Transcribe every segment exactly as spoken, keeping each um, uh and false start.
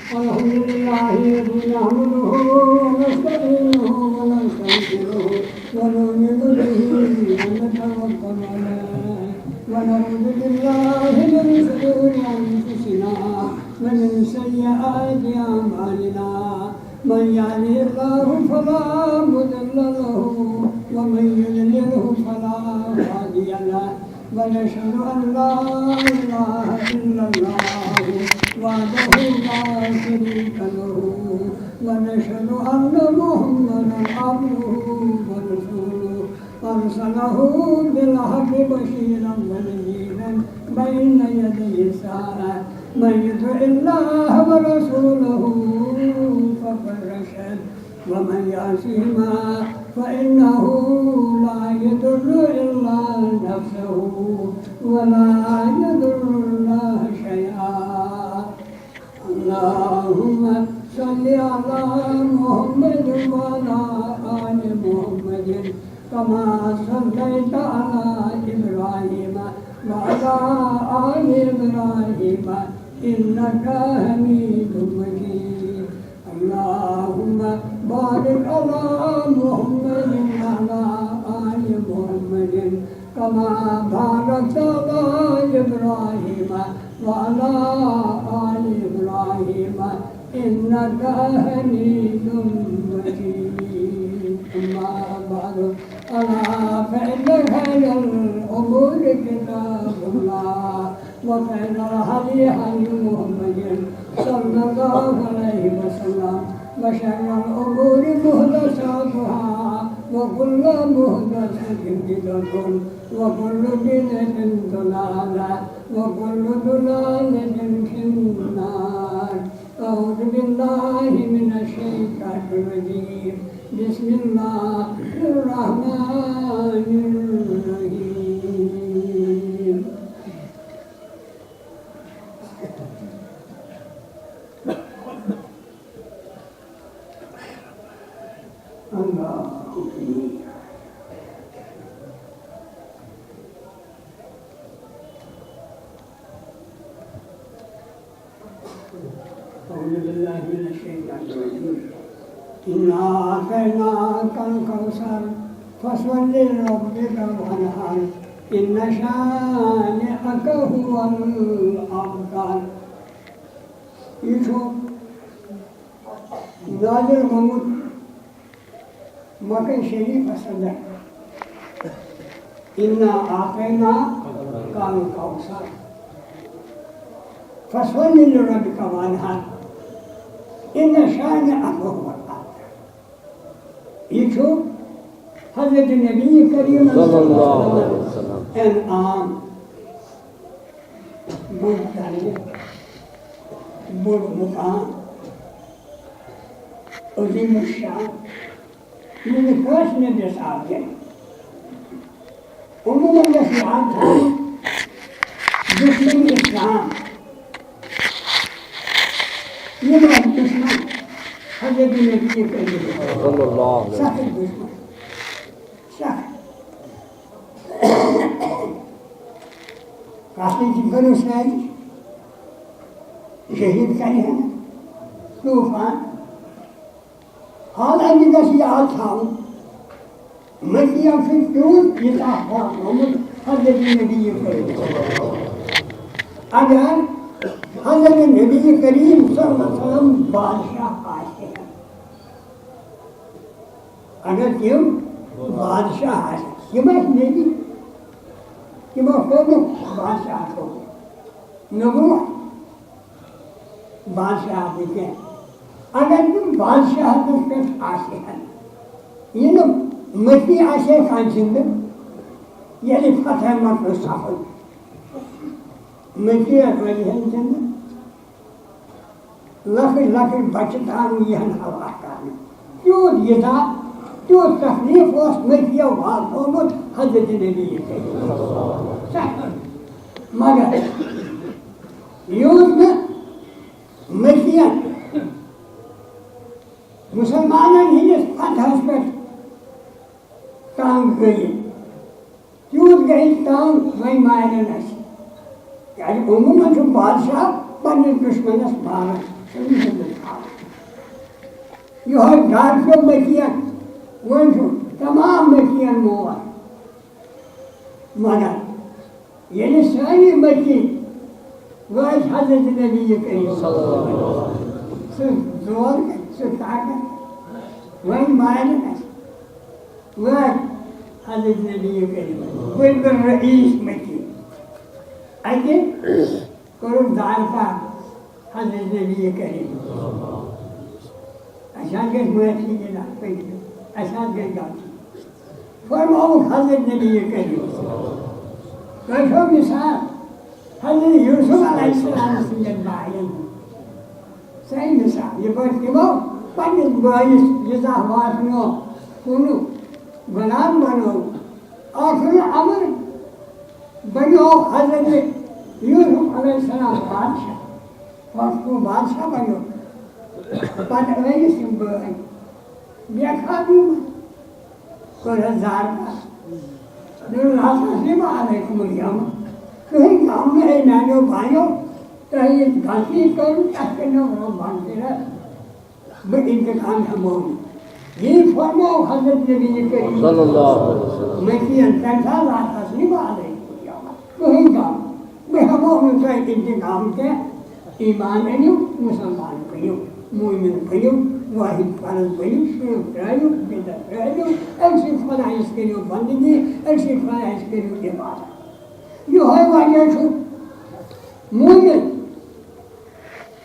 الحمد لله الذي نحمده ونستعينه ونستغفره ونؤمن به ونتوكل عليه ونعوذ بالله من شرور أنفسنا ومن سيئات أعمالنا. من يهده الله فلا مضل له ومن يضلله فلا هادي له. ونشهد أن لا إله إلا الله وحده لا شريك له، ونشهد أن محمدا عبده ورسوله، أرسله بالحق بشيرا ونذيرا بين يدي الساعة. من يطع الله ورسوله فقد رشد، ومن يعصهما فإنه لا يضر إلا نفسه ولا يضر الله شيئا. اللهم صل على محمد وعلى آل محمد كما صليت على إبراهيم وعلى آل إبراهيم إنك حميد مجيد. اللهم بارك على محمد وعلى آل محمد كما باركت على إبراهيم وعلى آل إبراهيم إنك حميد مجيد. أما بعد، ألا فإن خير الأمور كتاب الله، وخير الهدي هدي محمد صلى الله عليه وسلم، وشر الأمور محدثاتها، وكل محدثة بدعة، وكل بدعة ضلالة، وكل ضلالة في النار. أعوذ بالله من الشيطان الرجيم. بسم الله الرحمن الرحيم. الله أكبر. أعوذ بالله من الشيطان الرجيم. إنا أعطيناك الكوثر، فصل لربك وانحر، إن شانئك هو الأبتر. یہِ چھُ نازل گوٚمُت مکہ شریفس اندر، انا اعطیناک الکوثر، فصل لربک وانحر، ان شانئک هو الابتر۔ یہِ چھُ حضرت نبی کریم صلی اللہ علیہ وسلم۔ انعام۔ بوٚڑ درجہٕ، بوٚڑ مقام، عظیم الشان، یہِ نہٕ کٲنٛسہِ نبیَس آو دِنہٕ۔ عموماً گژھِ یاد تھاوُن، دشمن اسلام، یِم ٲسۍ دشمن حضرت نبی کریم صلی اللہ علیہ وسلم۔ سخت دشمن۔ سخت۔ کتھ نہٕ کینٛہہ، کٔرِو سٲری شہید کرِ ہن طوفان۔ حالانکہ گژھِ یاد تھاوُن، مسیحن چھُ تیوٗت ییٖژاہ واتنومُت حضرت نبی کریم۔ اگر حضرت نبی کریم صلی اللہ علیہ وسلم بادشاہ آسہِ ہا، اگر تِم بادشاہ آسن، تِم ٲسۍ نبی، تِمو کوٚرمُت بادشاہ کوٚرمُت، نبوت بادشاہ نہٕ کینٛہہ۔ اگر تِم بادشاہتس پٮ۪ٹھ آسہِ ہن، یہِ نہٕ مسیح آسہِ ہے کانٛہہ زِندٕ، ییٚلہِ فتح مکہ سپُد، مسیح روزِ ہے زِندٕ۔ لۄکٕٹۍ لۄکٕٹۍ بچہٕ تام یِہن ہلاک کرنہٕ۔ تیوٗت یِزا، تیوٗت تکلیف اوس نبیَو واتنومُت حضرت نبی کریم۔ مگر یوٗت نہٕ مسیحن مسلمانن ہٕنٛدِس فتحس پٮ۪ٹھ تنگ گٔیہِ، تیوٗت گٔے تنگ، وۄنۍ مارن اَسہِ۔ کیٛازِ عموٗماً چھُ بادشاہ پننِس دُشمنس ماران، یِہوٚے ڈر چھُ مٔکیَن، وۄنۍ چھُ تمام مٔکیَن موت۔ مگر ییٚلہِ سٲنی مٔکی وٲتۍ حضرت نبی کریم، سُہ زور کَتہِ، سُہ طاقت، وۄنۍ مارِ اَسہِ، وٲتۍ حضرت نبی کریم، بُلبُل رئیس مٔکی۔ اَتہِ کوٚرُکھ دارپار حضرت نبی کریم۔ اَسہِ حظ گژھِ معٲفی دِنۍ اَتھ پٔتمہِ، اَسہِ حظ گٔے غلطی۔ فرمووُکھ حضرت نبی کریم۔ تۄہہِ چھو مثال حضرت یوسف علیہ السلام سٕنٛدٮ۪ن بایَن ہُنٛد۔ صحیح مثال، یہِ پٲٹھۍ تِمو پنٛنِس بٲیِس یہِ زانٛہہ واتنو کُنُ غلام بنوو، آخر الامر بنیو حضرت یوسف علیہ السلام بادشاہ، پتہٕ گوٚو بادشاہ بنیو۔ پتہٕ ٲسۍ یِم بٲے بے قابو منٛز، کوٚر حظ زار پار۔ دوٚپُن، "لا تثریب علیکم الیوم"، کٕہٕنۍ غم نہٕ، ہے میانیو بایو، تۄہہِ یہِ غلطی کٔرٕو، تَتھ کٔرِو رۄب مغفرت۔ بہٕ انتقام ہٮ۪مو نہٕ۔ یی فرموو حضرت نبی کریم صلی اللہ علیہ وسلم۔ مٔکیَن، تَمہِ ساتہٕ لا تثریب علیکم الیوم۔ کٕہٕنۍ غم۔ بہٕ ہٮ۪مو نہٕ تۄہہِ انتقام کینٛہہ۔ ایمان أنِو، مُسلمان بٔنِو، مومن بٔنِو، واحد فرض بٔنِو، شرک ترٛٲوِو، بدعت ترٛٲوِو، أمۍ سٕے خۄدایَس کٔرِو بندگی، أمۍ سٕے خۄدایَس کٔرِو عبادت۔ یِہوٚے وجہ چھُ مومن،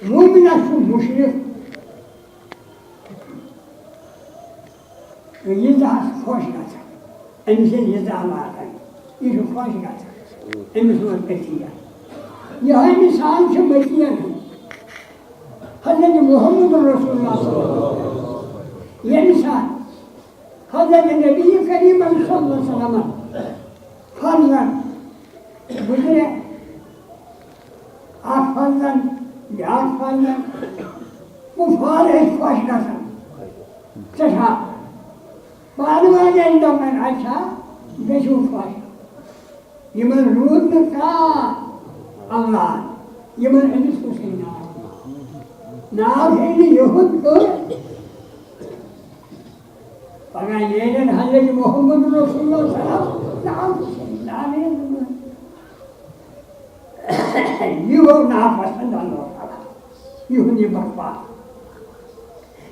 مومنَس چھُ مُشرِک ییٖژاہ خۄش گژھان، أمِس ییٚلہِ ییٖژاہ واتان، یہِ چھُ خۄش گژھان، أمِس ووت أتھی۔ یِہوٚے مثال چھُ مٔکیَن ہُنٛد۔ حضرت محمد رسول اللہ صلی اللہ علیہ وسلم، ییٚمہِ ساتہٕ حضرت نبی کریم صلی اللہ علیہ وسلم فرضن گُزرے، اکھ فرضن، بیاکھ فرضن، کُفار ٲسۍ خۄش گژھان، سٮ۪ٹھاہ۔ پانہٕ ؤنۍ ٲسۍ دَپان، "اچھا، گٔژھِو خۄش۔" یِمن روٗد نہٕ کانٛہہ اولاد، یِمن أمِس اوسُے ناو۔ ناو ہیٚیہِ نہٕ یِہُنٛد کانٛہہ۔ پگاہ نیرن حضرت محمد رسول اللہ صلی اللہ علیہ وسلم، ناو تہِ چھُنہٕ، ناوٕے نہٕ۔ یہِ گوٚو ناپسند اللہ تعالیٰ، یِہُنٛد یہِ بکواس۔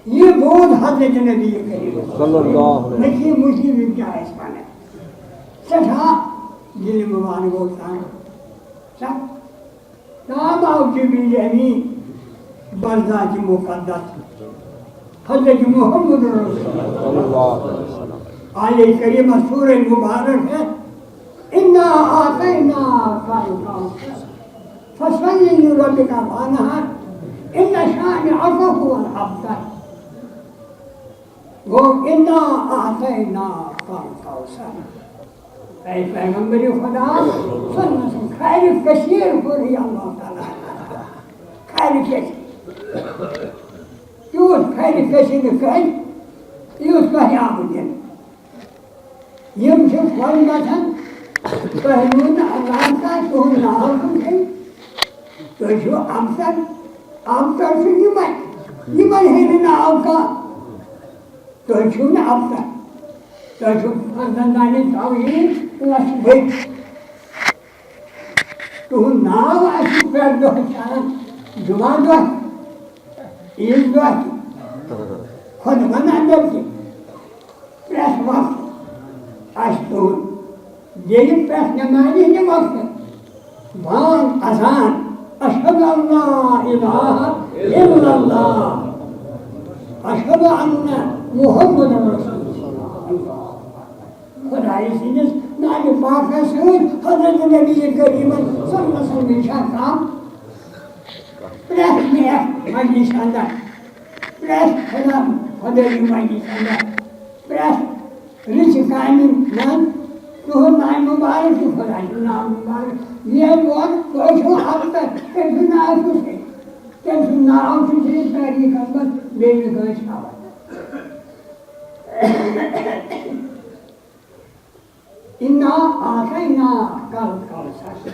یہِ بوٗز حضرت نبی کریم صلی اللہ علیہ وسلم۔ نصیب مصیب یِم کیٛاہ ٲسۍ وَنان۔ سٮ۪ٹھاہ دِلہِ مُبارک گوٚو تنگ۔ سَتھ تام آو جبریل امین بذات مقدس حضرت محمد رسول اللہ۔ آیہ کریمہ سورہ مبارک ہے، "انا اعطیناک الکوثر فصل لربک وانحر ان شانئک هو الابتر۔" گوٚو، "انا اعطیناک الکوثر۔" اے پیغمبر خدا صلی اللہ علیہ وسلم، خیر کثیر کوٚرُے اللہ تعالیٰ۔ خیر کثیر۔ تیوٗت خیر کثیر کٔرۍ، یُتھ تۄہہِ آمُت۔ یِم چھِ خۄش گژھان، تۄہہِ نیوٗ نہٕ اللہ تعالیٰ تُہُنٛد ناو تُلتھٕے۔ تُہۍ چھِو ابتر، ابتر چھِ یِمے، یِمن ہیٚیہِ نہٕ ناو کانٛہہ۔ تُہۍ چھِو نہٕ ابتر، تۄہہِ چھِو فرزندانِ توحید لچھ بٔدۍ۔ تُہُنٛد ناو آسہِ پرٛٮ۪تھ دۄہ چلان، جمعہ دۄہ، عیٖد دۄہ، خۄطبن اندر تہِ، پرٛٮ۪تھ وقتہٕ آسہِ تُہُنٛد۔ ییٚلہِ پرٛٮ۪تھ نٮ۪مازِ ہٕنٛدِ وقتہٕ بانگ اذان، اشہد ان لا الہ الا اللہ، اشہد ان محمد رسول اللہ۔ خدایہِ سٕنٛدِس ناوِ پاکس سۭتۍ حضرت نبی کریمن صلی اللہ علیہ وسلم چھا کم؟ پرٛٮ۪تھ نیک مجلس اندر، پرٛٮ۪تھ خدا خدٲیی مجلس اندر، پرٛٮ۪تھ رٕژِ کامہِ منٛز تُہُنٛد ناو مُبارک چھُ، خۄداے سُنٛد ناو مُبارک۔ ییٚمہِ وقتہٕ تُہۍ چھِو حقیقت، تٔمۍ سُنٛد ناو چھُ صحیح، تٔمۍ سُنٛد ناو چھُ صحیح تٲریٖخَس منٛز بیٚیہِ نہٕ کٲنٛسہِ خبر۔ انا اعطیناک الکوثر۔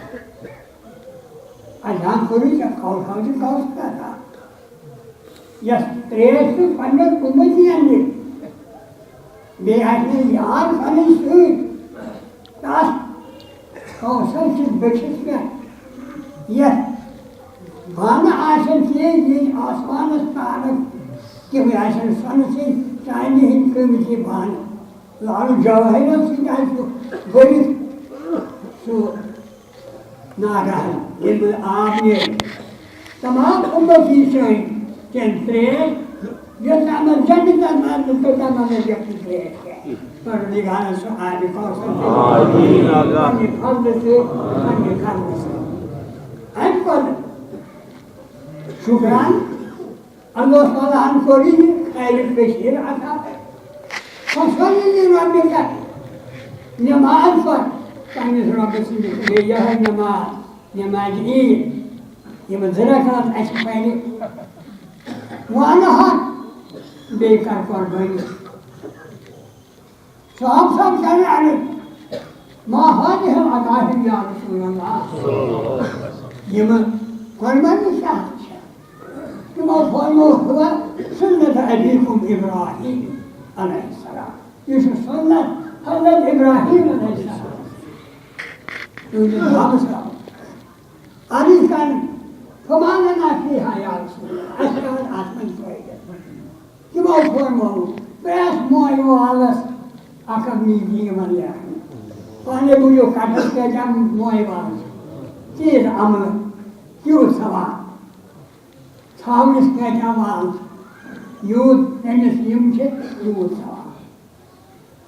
اللہ کوٚرُے ژےٚ کوثر، کوثر عطا۔ یۄس ترٛیش چھِ پننٮ۪ن اُمتی اندر، بیٚیہِ آسہِ نہٕ یار پنٕنۍ سۭتۍ، تتھ کوثر کِس بٔٹھِس پٮ۪ٹھ یتھ بانہٕ آسن چیٖز، یِم آسمانس تارک تِمے آسن سۄنہٕ سٕنٛدۍ چاندِ ہٕنٛدۍ قۭمتی بانہٕ۔ لالہٕ جوٲہِرو سۭتۍ آسہِ سُہ بٔرِتھ، سُہ ناگہن ییٚلہِ آب نیرِ، تمام اُمتی سٲنۍ چٮ۪ن ترٛیش، یوٚت تام جنتس منٛز، توٚت تام یَتھ نہٕ ترٛیش چٮ۪ن۔ پروردگارن سُہ آبِ کوثر آمین۔ پننہِ فضلہٕ سۭتۍ، پننہِ کرمہٕ سۭتۍ۔ اَمہِ پتہٕ شُکران اللہ تعالیٰ ہن کوٚر یہِ خیر کثیر عطا۔ فصل لربک، نماز پر پننِس رۄبہٕ سٕنٛدِ، بیٚیہِ یِہوٚے نماز، نماز عیٖد، یِم زٕ رکعت اَسہِ پرِ، وانحر، بیٚیہِ کر قۄربٲنی۔ صاحب صاحب کرن عرض، ما هذه العطايا یا رسول اللہ؟ یِم قربانی کیٛاہ چھِ؟ تِمو فرمو، هو سنت ابیکم ابراہیم علیہ السلام۔ یہِ چھُ سنت حضرت ابراہیم علیہ السلام۔ تُہٕنٛدِس بابس کرو۔ عرض کرن، فما لنا فیہا یا رسول اللہ، اَسہِ کیٛاہ آسہِ اَتھ منٛز فٲیدٕ؟ تِمو فرموو، پرٛٮ۪تھ مویہِ والَس اکھ اکھ نیٖتی یِمن لیکھنہٕ۔ پانَے بوٗزِو، کَٹَس کۭتیٛاہ مویہِ وال چھِ؟ تیٖژ عملہٕ، تیوٗت ثواب۔ ژھاوٕلِس کۭتیٛاہ وال چھِ؟ یوٗت تٔمِس یِم چھِ، تیوٗت ثواب۔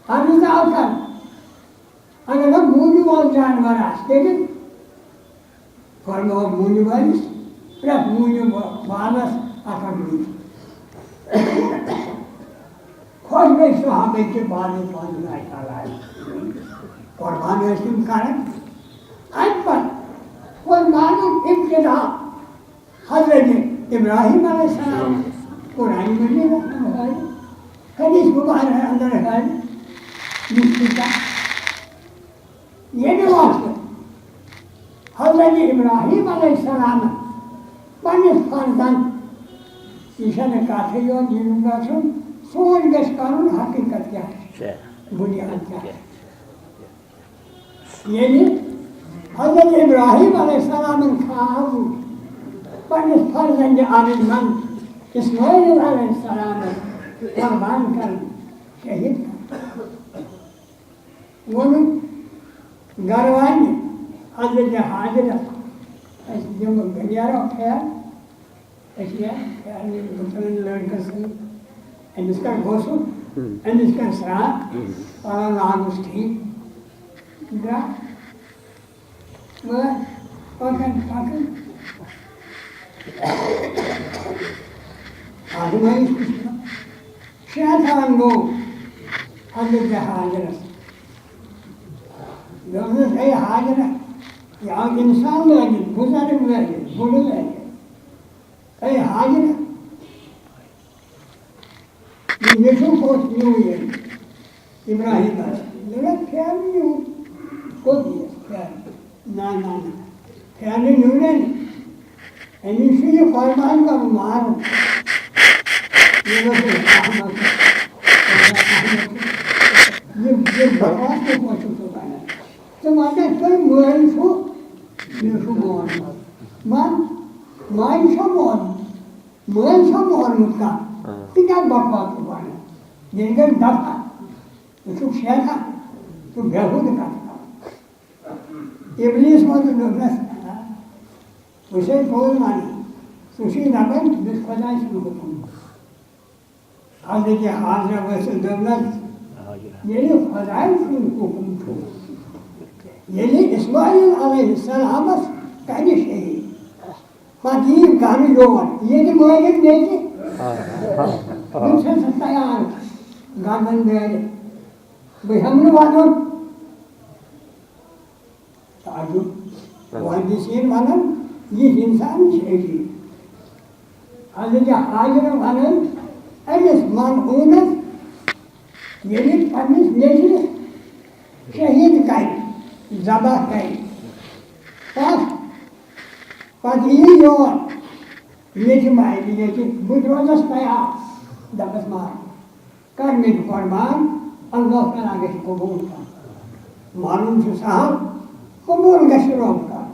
عرض آو کرنہٕ، اگر نہٕ موٗنہِ وول جانور آسہِ، تیٚلہِ فرموو موٗنہِ وٲلِس، پرٛٮ۪تھ موٗنہِ وٲلِس اکھ اکھ نیٖتی۔ خۄش گٔے صحابہ کہِ بعد پانہٕ اللہ تعالیٰ قربان ٲسۍ تِم کران۔ اَمہِ پتہٕ قربانُک ابتدا حضرت ابراہیم علیہ السلام، قرآن مجیدس منٛز آیہِ، حدیث مبارک اندر آیہِ، مُفتیٰ۔ ییٚمہِ واسطہٕ حضرت ابراہیم علیہ السلام پننِس فرزند، یہِ چھنہٕ کتھٕے یوت، یہِ گژھُن، سونچ گژھِ کرُن حقیقت کیٛاہ چھِ، بُنیاد کیٛاہ چھِ۔ ییٚلہِ حضرت ابراہیم علیہ السلامن خواب وُچھ، پننِس فرزند عرضمند اسماعیل علیہ السلام قربان کرن، شہید کرن۔ ووٚنُن گرٕ والنہِ حضرت حاجرس، أسۍ دِمو، بہٕ نیرو پھیرٕ، أسۍ نیرو پھیرنہِ گُپنن لٔڑکس سۭتۍ، أمِس کر غسل، أمِس کر سرٛان، پنُن ناو اوس ٹھیٖک۔ درٛاو۔ مگر پکان پکان آزمٲیِش وٕچھ مےٚ۔ شیطان گوٚو حضرت حاجرس۔ دوٚپنس، اے حاجرہ، یہِ آو انسان لٲگِتھ، بُزرگ لٲگِتھ، بُڈٕ لٲگِتھ۔ اے حاجرہ، یہِ نیٚچوٗ کوٚت نیوٗ ییٚمۍ؟ ابراہیمس۔ دوٚپُن، پھیرنہٕ نیوٗ۔ کوٚت نِیَس پھیرنہٕ؟ نہ، نہ، نہ۔ پھیرنہٕ نیوٗ نہ۔ أمِس چھُ یہِ قۄربان کَرُن، مارُن۔ یہِ گوٚژھ احمد۔ یہِ، یہِ بکواس کِتھ پٲٹھۍ چھُکھ ژٕ وَنان؟ ژٕ وَنکھ، تُہۍ مٲلۍ چھُو، مےٚ چھُ مورمُت۔ وَن، ماجہِ چھا مورمُت؟ مٲلۍ چھا مورمُت کانٛہہ؟ آ۔ ژٕ کیٛاہ بکواس چھُکھ وَنان؟ ییٚلہِ گژھِ دفعہ۔ ژٕ چھُکھ شیخا، ژٕ بیہوٗدٕ کَتھٕ کران۔ ابلیس ووٚن تہٕ دوٚپنَس، "وٕچھ ہے، پوٚز وَنہٕ، ژٕ چھُے دَپان، مےٚ چھُ خۄداے سُنٛد حُکُم۔" حضرت حاجرہ ؤژھ تہٕ دوٚپنَس، "ییٚلہِ خۄداے سُنٛد حُکُم چھُ، ییٚلہِ اسماعیل علیہ السلامَس کَرِ شہیٖد، پتہٕ یی گرٕ یور، ییٚتہِ مٲلِم نیٚچِو۔ آ، آ، آ۔ بہٕ چھَس تیار گردن دٲرِتھ۔ بہٕ ہٮ۪مہٕ نہٕ وَنُن۔" تعجب۔ محدثین وَنان، یہِ اِنسان چھُ عجیٖب۔ حضرت حاجرہ وَنان، أمِس ملعوٗنَس ییٚلہِ پنٛنِس نیٚچوِس شہیٖد کَرِ، ذبح کَرِ، پَتہٕ، پَتہٕ یی یور، ییٚتہِ مَرِ، ییٚتہِ بہٕ تہِ روزَس تیار، دَپَس مَر، کَر مےٚ تہِ قۄربان، اللہ تعالیٰ گژھِ قبوٗل کَرُن۔ مَرُن چھُ سَہَل، قبوٗل گژھِ رۄب کَرُن۔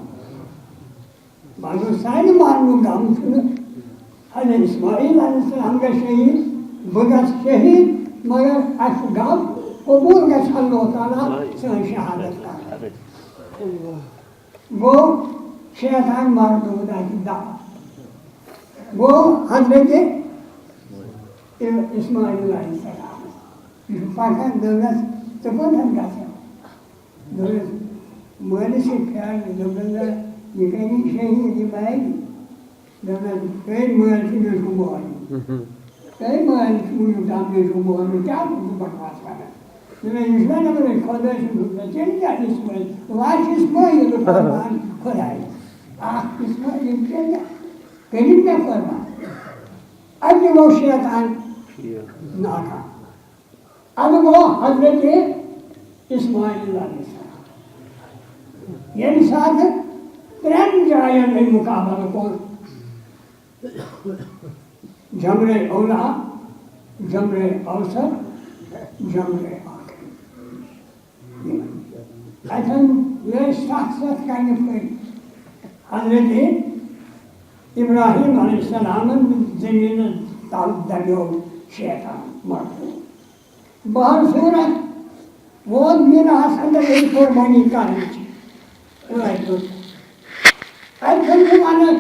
مگر سانہِ مَرنُک غم چھُنہٕ حضرت اسماعیل علیہ السلام گژھِ شہیٖد، بہٕ گژھٕ شہیٖد، مگر اَسہِ چھُ غم، قبوٗل گژھِ اللہ تعالیٰ سٲنۍ شہادت کَرٕنۍ۔ گوٚو شیطان مردود اَتہِ دَوا۔ گوٚو حضرت اسماعیل علیہ السلام۔ یہِ چھُ پَکان، دوٚپنَس، "ژٕ کوٚت حظ گژھکھ؟" دوٚپنَس، مٲلِس چھِ پھیران، دوٚپنَس، "نہ، یہِ کَرِ شہیٖد، یہِ مَرِ۔" دوٚپنَس، "ہے مٲلۍ چھُ مےٚ چھُ مولوی۔ ہے مٲلۍ چھُ وٕنیُک تام مےٚ چھُ مولوی، کیٛاہ چھُکھ ژٕ بکواس کَران؟" دوٚپنَس، "یہِ چھُنہ دَپان أسۍ خۄداے سُنٛد حُکم، تیٚلہِ کیٛاہ اسمٲعیل؟ وَتھ چھِ اسمٲعیل قۄربان خۄدایَس۔ اَکھ اسمٲعیل کیٛاہ، کٔرِو مےٚ قۄربان؟" اَتہِ گوٚو شیطان ناکام۔ اَدٕ گوٚو حضرت اسماعیل علیہ السلام۔ ییٚمہِ ساتہٕ ترٛٮ۪ن جاین أمۍ مُقابلہٕ کوٚر، جمرہ اولا، جمرہ اوسط، جمرہ آخر۔ اَتٮ۪ن لٲج ستھ ستھ کنہِ پھٔلۍ۔ حضرت ابراہیم علیہ السلامن زٔمیٖنس تل دبیو شیطان مردود۔ بہرصورت، ووت میٖناہس اندر ییٚلہِ قۄربٲنی کرنٕچ ٲدۍ ہیوٚت۔ اَتہِ چھُنہٕ وَنان،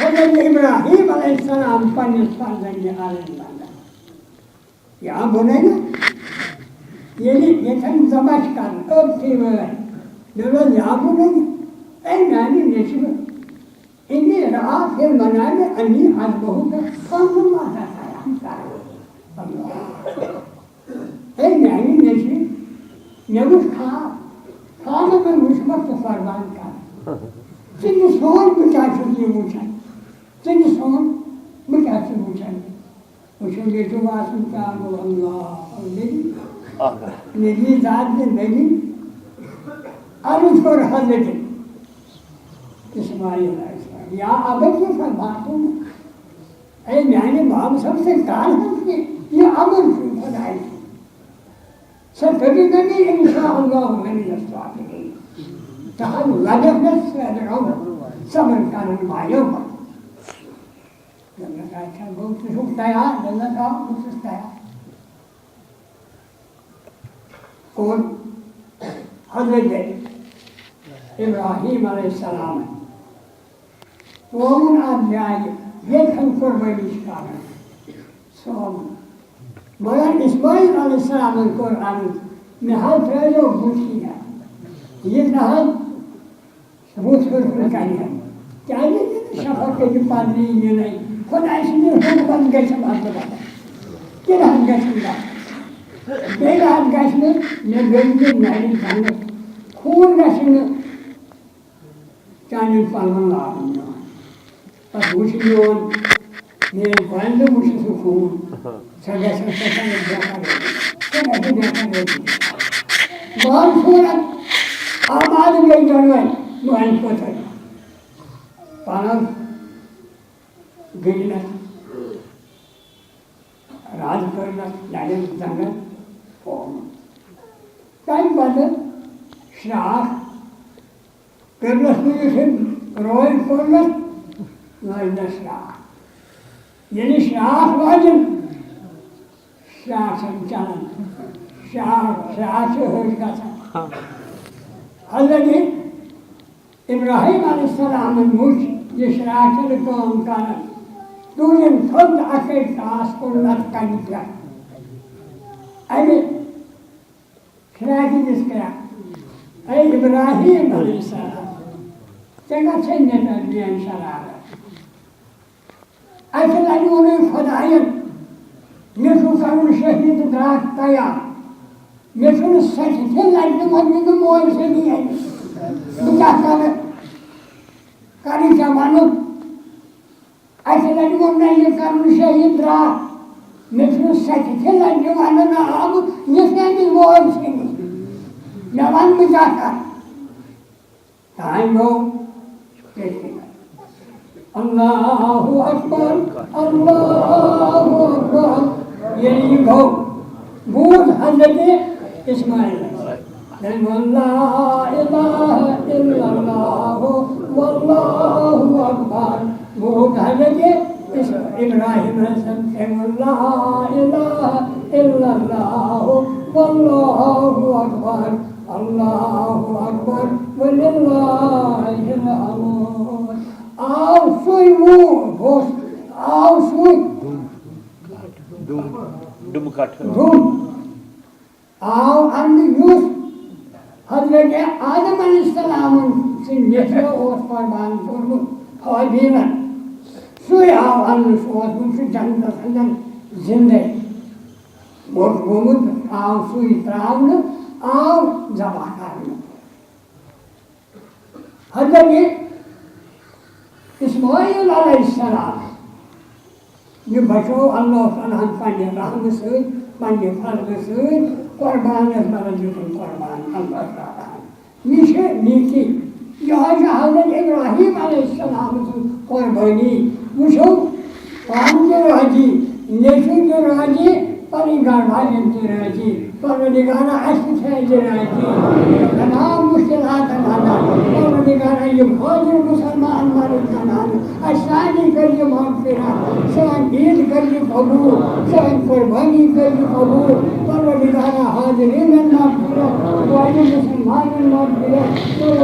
حضرت ابراہیم علیہ السلام پننِس فرزند علیہ السلام۔ یا بُنَیَّ، ییٚلہِ ییٚتٮ۪ن ذبح چھِ کران، أتھٕے وٲرۍ، دوٚپُن، یا بُنَیَّ، اے میانہِ نیٚچوِ، انی رأیت فی المنام انی اذبحک فانظر ماذا تری۔ اے میانہِ نیٚچوِ، مےٚ وُچھ خواب، خوابَس منٛز وُچھ مےٚ ژٕ قۄربان کران۔ ژٕ تہِ سونٛچ، بہٕ کیٛاہ چھُس یہِ وُچھان؟ ژٕ تہِ سونٛچ، بہٕ کیٛاہ چھُس وُچھان؟ وٕچھِو، ییٚتہِ چھُ آسان کیٛاہ گوٚو، اللہ، نبی، نبی ذات نے نبی۔ عرض کوٚر حضرت اسماعیل علیہ السلام، یا ابت فما تؤمر، اے میانہِ بابہٕ صٲب، ژےٚ کر حظ یہِ، یہِ امر چھُ خۄدایہِ سُنٛد؟ ستجدنی ان شاء اللہ من الصابرین۔ ژٕ حظ لگکھ مےٚ سۭتۍ صبر کرن والٮ۪و منٛز۔ دوٚپنَس، "اچھا، گوٚو ژٕ چھُکھ تیار؟" دوٚپنَس، "آ، بہٕ چھُس تیار۔" کوٚر حضرت ابراہیم علیہ السلامن ووٚن اَتھ جایہِ، ییٚتٮ۪ن قۄربٲنی چھِ کَرٕنۍ، سُہ ووٚن۔ مگر اسماعیل علیہ السلامن کوٚر عرض، "مےٚ حظ ترٛٲیزیو بُتھ یہِ، یہِ نہ حظ بُتھ ہیوٚر کُن کَنہِ ہن۔ کیٛازِ شفقت پَننی یِنَے؟ خۄداے سٕنٛدِ حُکمَن گژھِ بدلہٕ بدل۔ تیٚلہِ حظ گژھِ نہٕ۔ بیٚیہِ حظ گژھِ نہٕ مےٚ گٔنٛدۍ نَرِ زنٛگہٕ۔ خوٗن گژھِ نہٕ چانٮ۪ن پَلوَن لاگُن یِوان۔" پَتہٕ وٕچھ میون، میٲنۍ کۄلہِ وٕچھ سُہ خوٗن۔ سۄ گژھِ نہٕ سۄ گژھِ نہٕ بہتر روزٕنۍ۔ سۄ گژھِ نہٕ بہتر روزٕنۍ۔ بہرصورت، آباد گٔے دۄنوَے مٲلۍ پوتھر۔ پانَس گٔنٛڈنَس، رَز کٔرنَس، نَرٮ۪ن زنٛگَن ہووُن۔ تَمہِ پَتہٕ شرٛاکھ کٔرنَس نہٕ یُتھ أمۍ روے کوٚرنَس، لٲج نَس شرٛاکھ۔ ییٚلہِ شرٛاکھ لٲجِن، شرٛاکھ چھَنہٕ چَلان۔ شرٛاکھ، شرٛاکھ چھِ ۂج گژھان۔ حضرت ابراہیم علیہ السلامن وُچھ یہِ شرٛاکھ چھَنہٕ کٲم کَران۔ تُلِن تھوٚد اَکَے ٹاس کوٚرُن اَتھ کَنہِ پٮ۪ٹھ۔ اَمہِ شرٛاکہِ دِژ کرٛٮ۪کھ، "اے ابراہیم علیہ السلام، ژےٚ کَتھ چھے مےٚ پٮ۪ٹھ میٛٲنۍ شرارت؟ اَکہِ لَٹہِ ووٚنُے خۄدایَن، مےٚ چھُ کَرُن شہیٖد درٛاکھ تیار۔ مےٚ چھُنہٕ سَتہِ تہِ لَٹہِ ووٚنمُت مول سٕنٛدِ یَنہِ۔ بہٕ کیٛاہ کَرٕ؟ کَرٕ کیٛاہ وَنُن؟" اَکہِ لَٹہِ ووٚن مےٚ، یہِ کَرُن شہیٖد درٛاکھ۔ مےٚ چھُنہٕ سَتہِ تہِ لَٹہِ وَننہٕ آمُت، یہِ کیٛازِ گوٚو أمۍ سٕے نِش؟ مےٚ وَن، بہٕ کیٛاہ کَرٕ؟ تام گوٚو تٔتھۍ۔ اللہ اکبر، اللہ اکبر۔ ییٚلہِ یہِ گوٚو، بوٗز حضرت اسماعیل۔ تٔمۍ ووٚن، لا الہ الا اللہ واللہ اکبر۔ بوٗز حضرت اس-، ابراہیم علیہ السلام۔ تٔمۍ ووٚن، لا الہ الا اللہ واللہ اکبر، اللہ اکبر وللہ الحمد۔ آو سُے وُہ، بوس، آو سُے ڈُم، ڈُم کَٹھ۔ ڈُم۔ آو اَننہٕ یُس حضرت آدم علیہ السلام سٕنٛدِ نیٚچوِ اوس قۄربان کوٚرمُت ہابیٖلن۔ سُے آو اَننہٕ، سُہ اوس وُنہِ سُہ جنتس اندر زِندَے۔ موٚٹ گوٚمُت، آو سُے ترٛاونہٕ، آو ذبح کرنہٕ۔ حضرت اسماعیل علیہ السلام، یہِ بچوو اللہ تعالیٰ ہن پننہِ رحمہٕ سۭتۍ، پننہِ فضلہٕ سۭتۍ، قربانس بدل دیُتُن قربان اللہ تعالیٰ ہن۔ یہِ چھِ نیکی۔ یِہوٚے چھِ حضرت ابراہیم علیہ السلام سٕنٛز قربٲنی۔ وٕچھو، پانہٕ تہِ راضی، نیٚچوٗ تہِ راضی، پنٕنۍ گرٕ والٮ۪ن تہِ راضی۔ پروردگارا، اَسہِ تہِ تھٲیزِ راضی۔ تمام مُشکِلاتن اندر۔ پروردگارا، یِم حٲضِر مُسلمان مرٕد زنانہٕ، اَسہِ سارنٕے کٔرزِ مغفرت۔ سٲنۍ عیٖد کٔرزِ قبوٗل۔ سٲنۍ قربٲنی کٔرزِ قبوٗل۔ پروردگارا، حاضریٖنن مغفرت۔ والٮ۪ن مُسلمانن مغفرت۔